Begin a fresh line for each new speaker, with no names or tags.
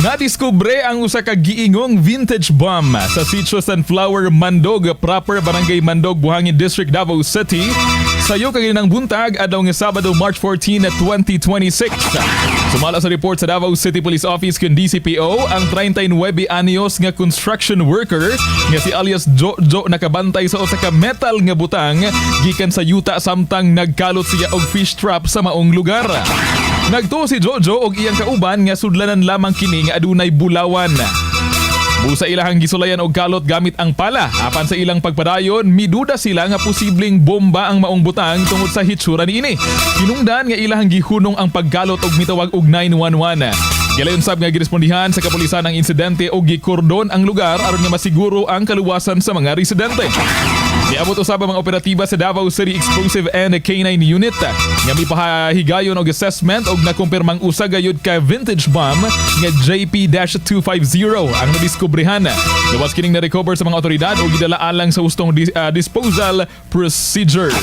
Nadiskubre ang usa ka giingong vintage bomb sa Sitio Sunflower, Mandog Proper, Barangay Mandog, Buhangin District, Davao City. Sayo kagininang buntag, adlaw nga Sabado, March 14, 2026. Sumala sa report sa Davao City Police Office kun DCPO, ang 39 anyos nga construction worker nga si alias Jojo nakabantay sa usa ka metal nga butang gikan sa yuta samtang nagkalot siya og fish trap sa maong lugar. Nagtuo si Jojo og iyang kauban nga sudlanan lamang kini nga adunay bulawan. Busa ilahang gisulayan og kalot gamit ang pala. Apan sa ilang pagpadayon, miduda sila nga posibleng bomba ang maong butang tungod sa hitsura niini. Hinungdan nga ilahang gihunong ang pagkalot og mitawag og 911. Gilayon sab nga girespondihan sa kapulisan ang insidente og gikordon ang lugar aron nga masiguro ang kaluwasan sa mga residente. Niabot usab ang mga operatiba sa Davao City Explosive and K9 Unit nga mipahigayon og assessment og nakumpirmang usa gayud ka vintage bomb nga JP-250 ang nadiskubrehan. Gawas kining na-recover sa mga otoridad og gidala alang sa hustong disposal procedure.